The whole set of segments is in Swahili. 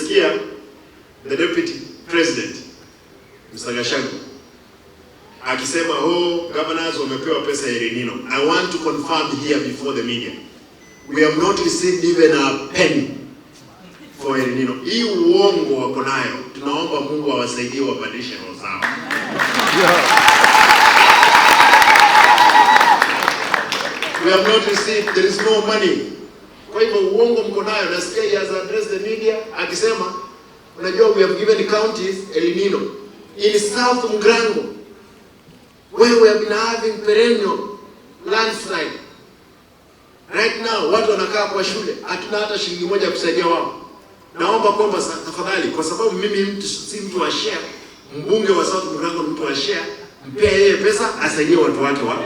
Nimesikia the deputy president Mr. Gachagua akisema, "Oh, governors wamepewa pesa ya El Nino." I want to confirm here before the media. We have not received even a penny for El Nino. Hii uongo wako nayo, tunaomba Mungu awasaidie wabadilishe roho zao. We have not received, there is no money. Kwa hivyo uongo mko nayo, nasikia he has addressed the media akisema, unajua, we have given counties El Nino in South Mugrango where we have been having perennial landslide. Right now watu wanakaa kwa shule, hatuna hata shilingi moja ya kusaidia wao. Naomba kwamba tafadhali, kwa sababu mimi si mtu wa share, mbunge wa South Mugrango ni mtu wa share, mpee yeye pesa asaidie watu wake wa.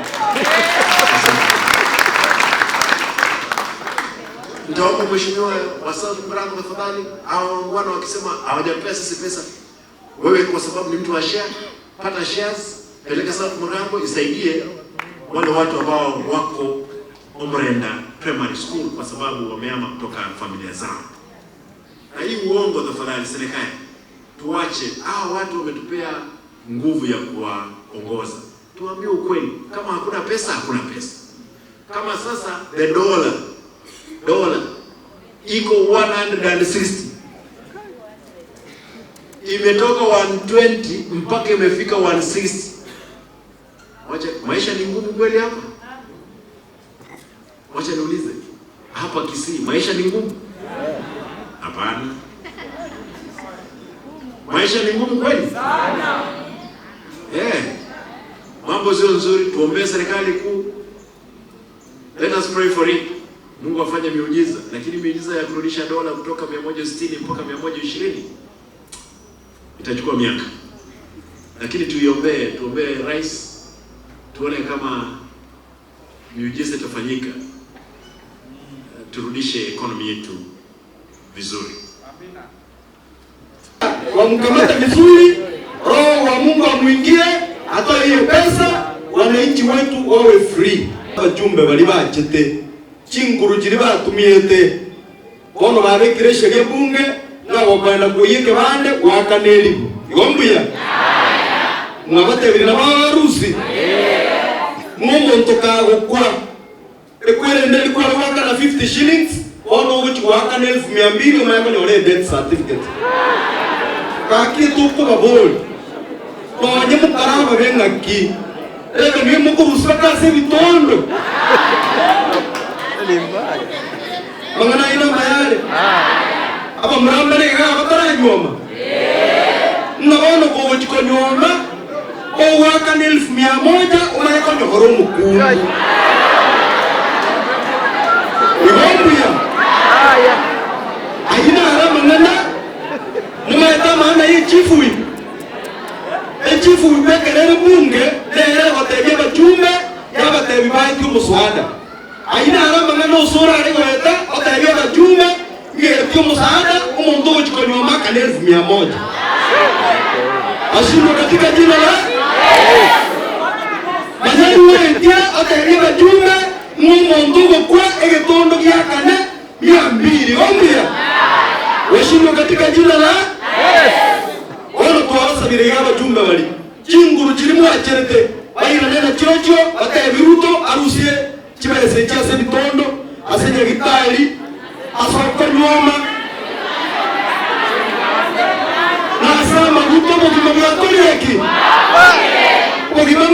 Nitaomba mheshimiwa wa South Mugrango tafadhali, hao waungwana wakisema hawajapea sisi pesa, wewe kwa sababu ni mtu wa share, pata shares, peleka South Mugrango isaidie wale watu ambao wako Omrenda Primary School kwa sababu wamehama kutoka familia zao. Na hii uongo tafadhali, serikali tuache. Hawa watu wametupea nguvu ya kuwaongoza, tuambie ukweli. Kama hakuna pesa, hakuna pesa. Kama sasa the dollar iko 160, imetoka 120 mpaka imefika 160. Wacha, maisha ni ngumu kweli hapa. Wacha niulize hapa Kisii, maisha ni ngumu? Hapana, maisha ni ngumu kweli sana. Yeah. Mambo sio nzuri, tuombee serikali kuu. Let us pray for it. Mungu afanye miujiza, lakini miujiza ya kurudisha dola kutoka 160 mpaka 120 itachukua miaka, lakini tuiombee, tuombee rais, tuone kama miujiza itafanyika, turudishe economy yetu vizuri. Wamkamate vizuri, roho wa Mungu amwingie, atoe hiyo pesa, wananchi wetu wawe free. Abajumbe bali bachete chinguru chiri batumiete bono babekire sheria bunge nabo kwenda kuyike bande wakanelibu igombuya mwabatebire na barusi ng'omonto kagokwa ekwerende likwara gwakana 50 shillings bono ogochi gwakana 200,000 omanye konyora death certificate kaki tukubabori nonye mukaraba beng'aki rebe niwe mukurusira kase ebitondo mang'ana aina mayare abamurambere iga bataranyuoma nna bono kogochi konyuoma ogwakana 100,000 omanye konyora omokungu igombuya aina ara mang'ana mumaeta maana ye chifu wibu echifu wibu ekerere bunge nere gotebia abachumbe yabatebi baetie omuswada aina ara mang'ana osora are goeta otebia abachumbe ngeretie omusaada omonto ogochi konyuoma akana 100,000 ashindwe katika jina la manyani wetie otebia abachumbe ng'omonto ogokwa egetondo giakane 200 ombuya weshindwe katika jina la ono twabasabire iga abachumbe bari chinguru chiri mwacherete bairane na chirochio batebi Ruto arusie chibese chiase ebitondo ase nyagitari ase okonyuoma na ase amaguta obogima bwakorire ki.